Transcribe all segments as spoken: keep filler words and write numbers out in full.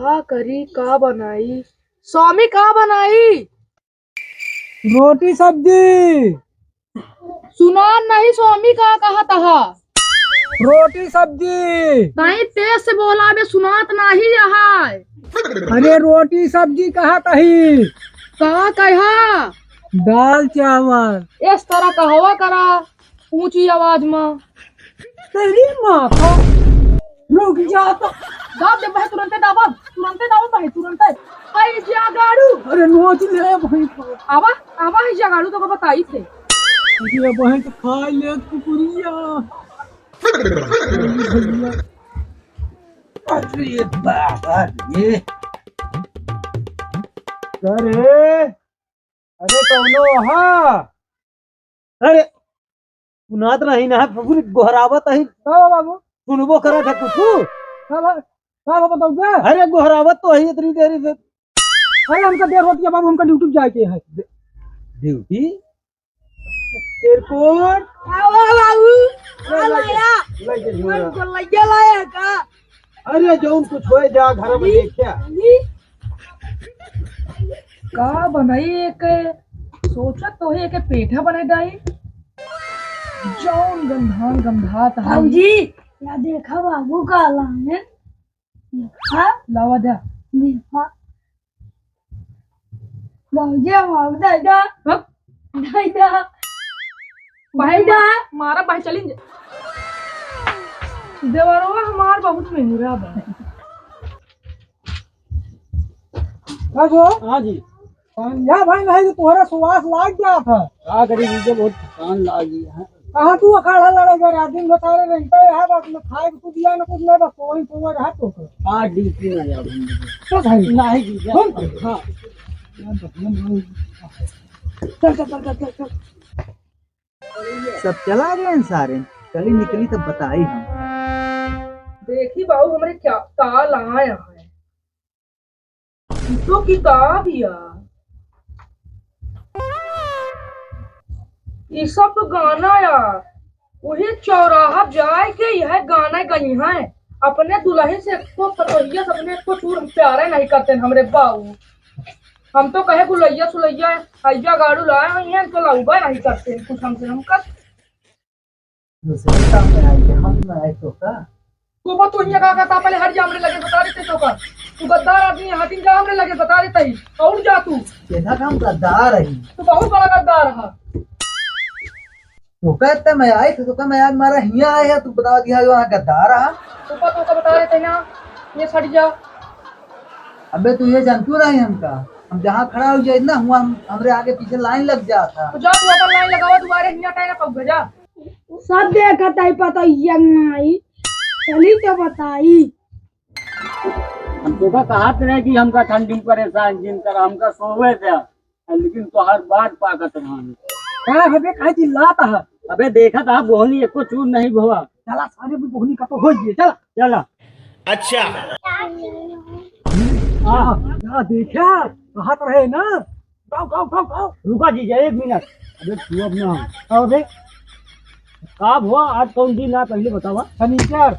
का करी, का बनाई? स्वामी, का बनाई? रोटी सब्जी। सुनात नहीं स्वामी का कहत हा? रोटी सब्जी। कहीं तेज से बोला बे, सुनात नहीं है। अरे रोटी सब्जी कहत ही। का कहा? दाल चावल। इस तरह कहवा करा। ऊंची आवाज मा। तेरी माँ का। रुक जा तो। दाब दे बहे, तुरंते दाबब, तुरंते दाबब बहे, तुरंते। आई जा गाड़ू। अरे नोच ले भाई। आवा, आवा है जा गाड़ू, तो को बताई थे। अरे बहन तो खा ले कुकुरिया। अरे बाबा रे। अरे, अरे कौनो हा? अरे, सुनात नहीं ना, फगुन गोहरावत ही। का बा बाबू? सुनबो करत है कुछ? का बा-, का बा बताऊ बे? अरे, गोहरावत तो ही इतनी देरी से। अरे, हमका देर होती है बाबू, हमका ड्यूटी जाए के है। ड्यूटी? एयरपोर्ट? का बा बाबू? अरे, का लाया? लाइके झोरा। हमको लइया लाया का? अरे जौन कुछ होए जा घर में जी, देखा। जी। का बनाई एक, सोचत तो है एक पेठा बने डाई। जौन गंधान गंधात है। बाबूजी, या देखा बाबू का लाए। देखा। लावा जा। देखा। बाबूजी, हम आग दाई दा। हक। दाई दा। भाई दा। मारा भाई चलिन जा। देवरवा हमार बहुत मेहरा बा। का गो? हाँ जी। या भाई नहीं तो तोहरा सुवास लाग गया था। का करी, मुझे बहुत थकान लागी है। कहाँ तू अखाड़ा लड़ेगा? रात दिन बता रहे रहता है, यहाँ बस न खाए कुछ दिया, न कुछ, न बस वही सोए रहा तो। आज ड्यूटी ना जाओ। तो भाई। नहीं जी, जा। सुन। हाँ। चल, चल, चल, चल, चल, चल। सब चला गए सारे, चली निकली तब बताई हम। देखी बाबू हमरे क्या ताल आया है। ई तो किताब या, ई सब तो गाना या, वही चौराहा जाए के यह गाना गई हैं। अपने दुल्हन से एको पतोहिया से अपने एको चूर हम प्यारे नहीं करते हैं हमरे बाबू। हम तो कहे गुलैया सुलैया हैया गाड़ू लाए हुई हैं, तो लउबा नहीं करते हैं कुछ हमसे। हम कर दूसरे काम में आई, हम में आई तो का? तू बा, तू हियाँ का करता? पहले हट जा, हमरे लगे बता देते तो का। तू गद्दार आदमी है, हटिन जा, हमरे लगे बता देता ही। और जा तू। केना काम गद्दार है? तू बहुत बड़ा गद्दार है। तो कहते मैं आई तो, तो कह मैं आज मारा हियाँ आए है, तू बता दिया जो वहाँ गद्दार है। तू बा, तू का बता देते ना, ये हट जा। अबे तू ये जानतू नहीं हमका, हम जहाँ खड़ा हो जाए ना, हुआ हम, हमरे आगे पीछे लाइन लग जाता। तो जा तू अपन लाइन लगावा, दुआरे हियाँ टाइम ना पहुँच जा। सब देखत है पतोहिया माई, चली तो बताई। हम तोका कहत रहे कि हमका ठंडी में परेशान जिन कर, हमका सोवे दे, लेकिन तोहार बाट पाकत रहन। का हबे, काहे चिल्लात है? अबे देखत है, बोहनी एको चूर नहीं भवा। चला, सारे भी बोहनी का तो हो गए, चला। चला। अच्छा। हाँ, हाँ, देखा, कहत रहे ना, गाओ, गाओ, गाओ, गाओ। रुका जीजा, एक मिनट। अबे, तू अब ना। अबे। का हुआ? आज कौन दिन है, पहले बतावा। शनिचर।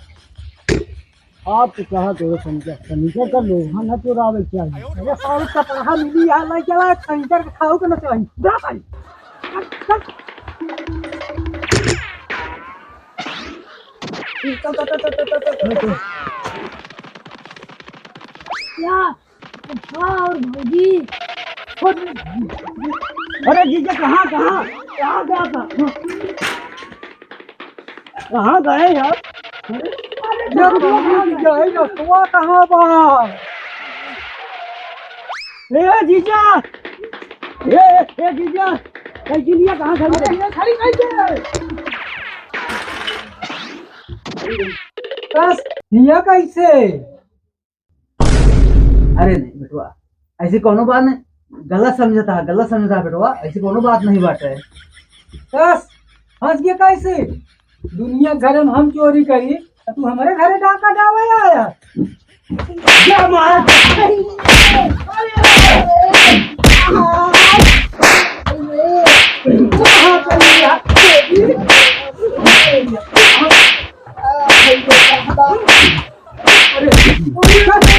आप तो कहा करो शनिचर, शनिचर का लोहा ना चोरावे चाहिए। अरे, सारे कपड़ा मिली यार, नहीं चला, शनिचर के खाओ के ना चाहिए। जा भाई। चल, चल। चल, चल, चल। या। हाँ, और भौजी। अरे जीजा, कहाँ, कहाँ, कहाँ गया था? कहाँ गए यार? अरे, अरे, यार, भौजी, जीजा, ये रसवा कहाँ बा? ए जीजा, ए, ए जीजा, साइकिलिया कहाँ खड़ी है? अरे, ये खड़ी कैसे है? बस, ये कैसे? अरे नहीं बेटवा, ऐसी कौनो बात नहीं, गलत समझता है, गलत समझता है बेटवा, ऐसी कौनो बात नहीं बाटे। बस, फंस गया कैसे? दुनिया घर में हम चोरी करी, तो तू हमारे घरे डाका डावे आया? क्या मार?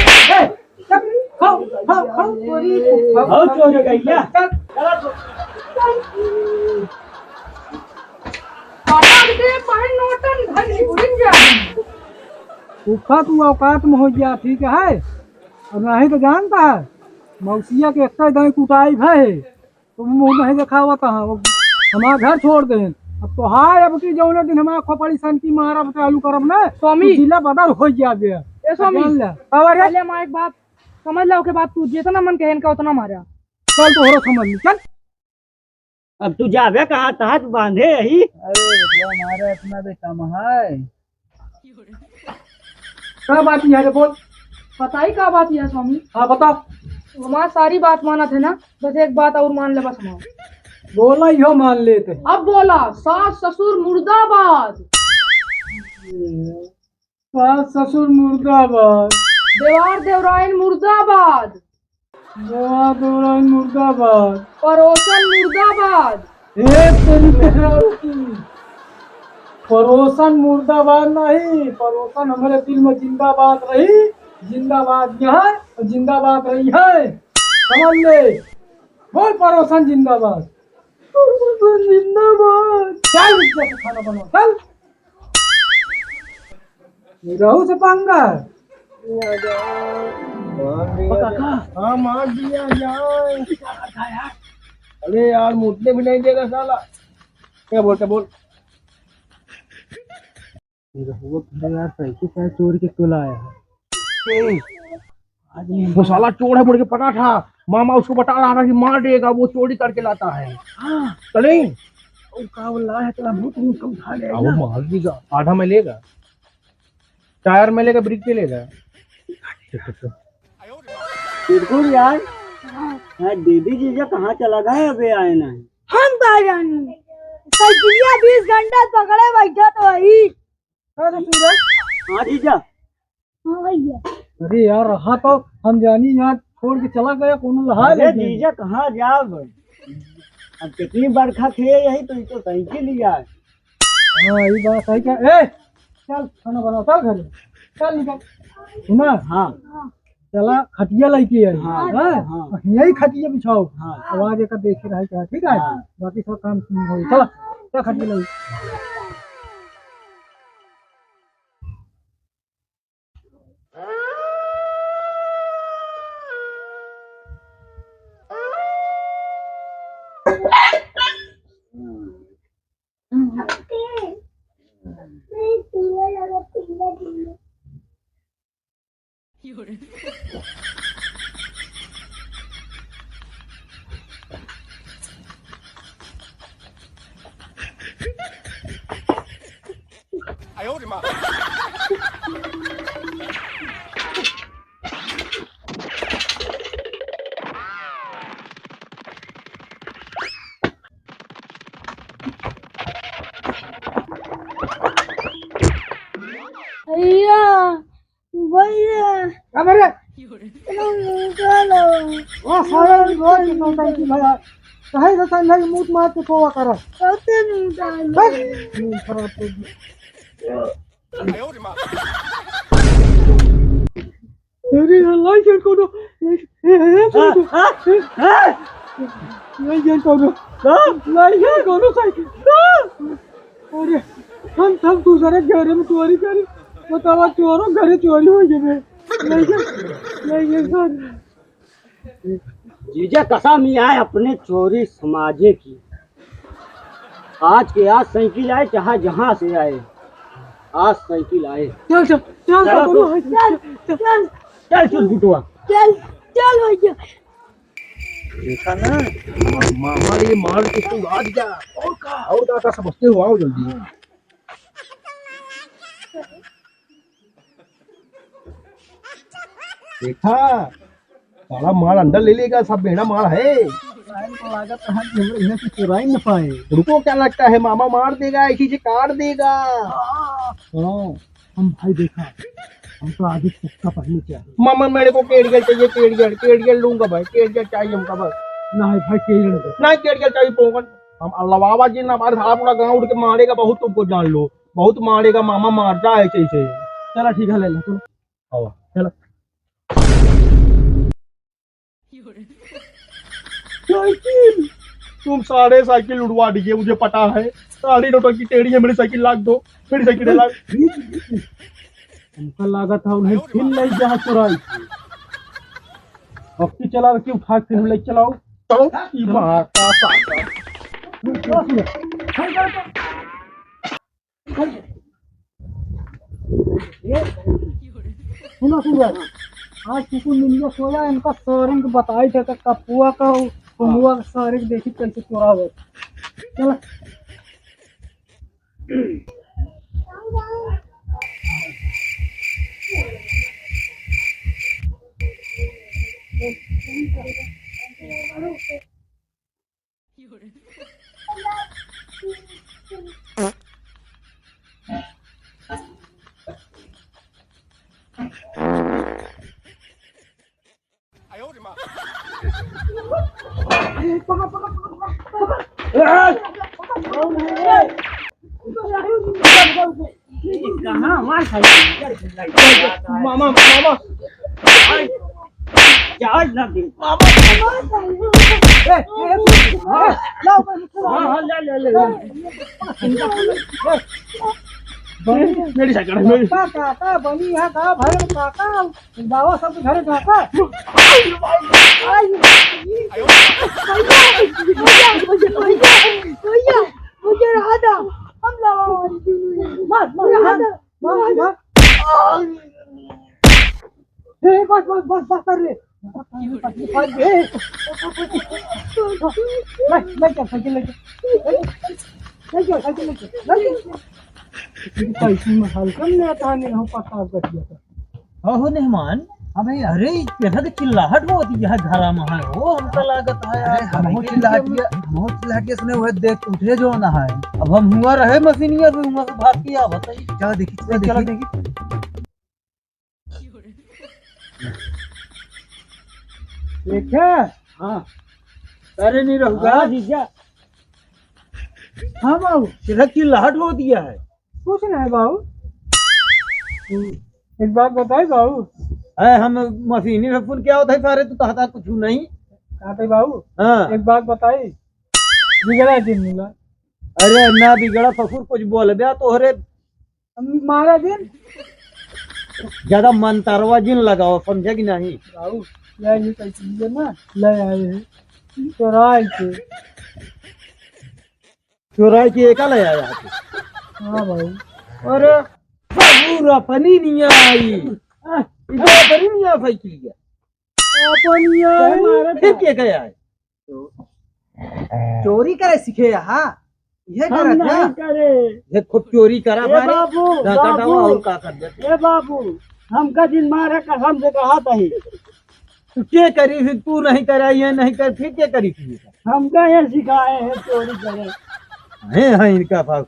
अरे, बहुत चोर है भैया। चल। पटक दे पहन नोटन धन उड़िन जा। उखा तू औकात में हो गया, ठीक है? और नहीं तो जानता है, मौसिया के एक दाई कुटाई भय है, तो मुंह नहीं दिखावत है, वो हमारा घर छोड़ दे। अब तो हाय, अब की जौने दिन हमारा खोपड़ी सन की मारब चालू करब ना, स्वामी। तो जिला बदल हो गया बे। ए स्वामी, जान ले। और पहले हमारा एक बात समझ ला, ओके बाद तू जितना मन कहे इनका उतना मारा। चल तोहरो समझ ली, चल। अब तू जाबे कहाँ, तहत बांधे यही। अरे बेटवा, हमारा इतना भी कम है। का बात यहाँ रे, बोल। बताई का बात यहाँ स्वामी? हाँ, बता। हमार सारी बात मानत है ना, बस एक बात और मान ले बस हमार। बोला, यो मान लेते। अब बोला, सास ससुर मुर्दाबाद। सास ससुर मुर्दाबाद। देवार देवराइन मुर्दाबाद। देवार देवराइन मुर्दाबाद। पड़ोसन मुर्दाबाद। हे तेरी मेहरारू की। पड़ोसन मुर्दाबाद नहीं, पड़ोसन हमारे दिल में जिंदाबाद रही, जिंदाबाद यहाँ और जिंदाबाद रही है। समझ ले, बोल पड़ोसन जिंदाबाद। पड़ोसन जिंदाबाद। चल, इज्जत से खाना बनाओ, चल। रहू से पंगा। मार दिया जाए। हाँ, मार दिया जाए। अरे यार, मुतने भी नहीं देगा साला। क्या बोलते, बोल। ये रहुआ घर यार, साइकिल शायद चोरी के क्यों लाया है? वो साला चोर है, मुड़ के पकड़ा था। मामा उसको बता रहा था कि मार देगा, वो चोरी करके लाता है। हाँ। चले? वो का वो लाया है, तेरा भूत उनको उठा लेगा। हाँ, वो मार देगा। आधा में लेगा, टायर में लेगा, ब्रेक पे लेगा। बिल्कुल यार। हाँ, दीदी जीजा कहाँ चला गए, अबे आए नहीं। हम का जानी, साइकिलिया बीस घंटा पकड़े बैठा तो वही। हाँ, ससुर। हाँ, जीजा। हाँ भैया। अरे यार, रहा तो हम जानी यहाँ छोड़ के चला गया, कोनो लहा अरे ले गया। जीजा, कहाँ जाब? अब कितनी बरखा थे यही तो, ये तो साइकिल लिया है। हाँ, ये बात सही कहा। ए, चल, खाना बनाओ, चल घरे। चल निकल। सुना? हाँ। चला, खटिया लेके आई। हाँ, हाँ? हाँ। यही खटिया बिछाओ। हाँ। आवाज एक देखे रहे क्या, ठीक है? हाँ। बाकी सब काम तुम हो। चला, चल खटिया ले। भैया, भैया। का बे रे? चलो, चलो। ओ साला, रोज के नौटंकी भैया। कहे तो संध्या की मूत मार के सोवा करो। कते नहीं डालो। बस, नींद खराब कर दी। अरे, लाइसेंस कोनो, लाइसेंस, ए, ए, ए, हाँ, हाँ, हाँ। लाइसेंस कोनो, का? लाइसेंस कोनो साइकिल। अरे, हम सब दूसरे के घरे में चोरी करी, बतावा, चोरों घरे चोरी होइ गए। Licence, licence sir. जीजा कसम ही आए अपने चोरी समाजे की। आज के आज साइकिल आए, चाहे जहाँ से आए, आज साइकिल आए। चल, चल, चल, चल, चल, चल, चल, चल। चल, चल, गुटवा। चल, चल भैया। देखा ना, मामा ये मार के तू आ गया। और का? और का, का समझते हो? आओ जल्दी। देखा, साला माल अंदर ले लेगा, सब मेरा माल है। टाइम को लागत है कि हमरे यहाँ से चुराई न पाए। रुको, क्या लगता है मामा मार देगा, ऐसी से काट देगा। हाँ। हाँ। हम भाई देखा, हम तो आगे पक्का पहले क्या है। मामा मेरे को केड़ियल चाहिए, केड़ियल, केड़ियल लूंगा भाई, केड़ियल चाहिए हमका बस। नहीं भाई, केड़ियल दे। नहीं, केड़ियल चाहिए पोंगन। हम अल्लाह बाबा जी ना मारे, साला पूरा गाँव उठ के मारेगा, बहुत तुमको जान लो। बहुत मारेगा मामा, मारता है ऐसे ऐसे। चला ठीक है, ले लो, चलो। आओ। चलो। साइकिल, तुम सारे साइकिल उड़वा दीजिए, मुझे पता है। सारी नोटों की टेढ़ी है मेरी साइकिल, लाख दो, मेरी साइकिल है, लाख। हमका लागत है उन्हें फिर ले जा चुराई। अब की चला के उठा के फिर ले चलाओ। चलो, ई माता साता। सुनो, सुनो, आज कुकुर मिल गया, सोया, इनका सारे के बताई थे कि कपुआ का, कुमुआ का सारे के देखी कैसे चोरा हुआ। चलो। कहाँ हमार साइकिल? मामा, मामा। जा, जा, दे। मामा, मामा। ए, ए, ए, हाँ। हाँ, हाँ, ले, ले, ले, ले। मेरी साइकिल है, मेरी। काका, काका, बनी है का भाई, काका? बाबा सब घर काका। भैया, भैया, भैया, भैया, भैया, रहा था। हम लोग मार, मार, मार, मार, मार। ए, बस, बस, बस, बस कर रे। ले, ले चल, साइकिल ले चल। ले चल, साइकिल ले चल। ले चल। साइकिल में हल्का में आता नहीं, हम पता कर दिया था। हाँ हो मेहमान, अबे अरे, ये तो चिल्लाहट होती है घरा में है, वो हमका लागत है। अरे, हम हो चिल्लाहटिया, हम हो चिल्लाहटिया सुने हुए देख उठे जो ना है। अब हम हुआ रहे मशीनिया से, हुआ से भाग के आवत है। चला देखी, चला चला देखी। देखी। देखा? हाँ। अरे नहीं रहूगा। हाँ, जीजा। हाँ बाबू। तेरा चिल्लाहट हो दिया है। कुछ नहीं बाबू। एक बात बताई बाबू। अरे हम मशीनी में फोन क्या होता है सारे, तू कहता कुछ नहीं। कहते बाबू। हाँ। एक बात बताई। बिगड़ा दिन मिला। अरे ना बिगड़ा ससुर, कुछ बोल बे तोहरे मारा दिन। ज्यादा मंतरवा जिन लगाओ, समझे कि नहीं? बाबू, ले ये कैसे लिए ना, ले आए हैं। चोराई के। चोराई के एका ले आया है? हाँ भाई। अरे, बाबू, अपनी नहीं आई। आ, इधर अपनी नहीं आ पाई की है। अपनी आई। फिर के गया है? चोरी करे सीखे यहाँ, ये हम करत नहीं ना। करे। ये खूब चोरी करा ए बारे, बाबू, दादा बाबू। दावा और का कर देते? ए बाबू, हमका जिन मारा कसम से कहा तही। तू के करी फिर, तू नहीं करा, ये नहीं कर, फिर के करी फिर? हमका ये सिखाए हैं चोरी करे। हैं, हैं इनका पास।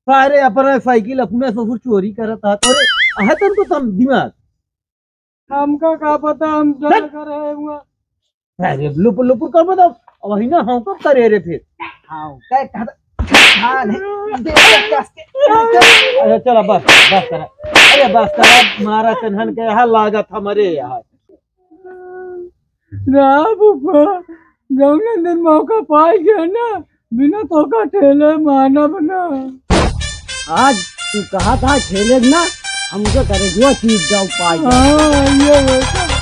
सारे अपना साइकिल अपने ससुर चोरी करत था। अरे, आहे तन तो तम दिमाग। हमका का पता, हम चोरी करे हुआ। अरे लुपुर लुपुर कर बताओ, अब वही ना हम कब करे रे फिर। हाँ, कह, कह, हाँ, नहीं, दे, दे, कस के, अच्छा चला बस, बस करा। अरे बस करा, मारा कन्हन के यहाँ लागत हमरे यहाँ। ना फूफा, जौने दिन मौका पाई गया ना, बिना तोका ठेले मानब ना। आज तू कहा था ठेले ना, हमके करे जुआ चीज जाओ पाई गया। हाँ, ये वैसा।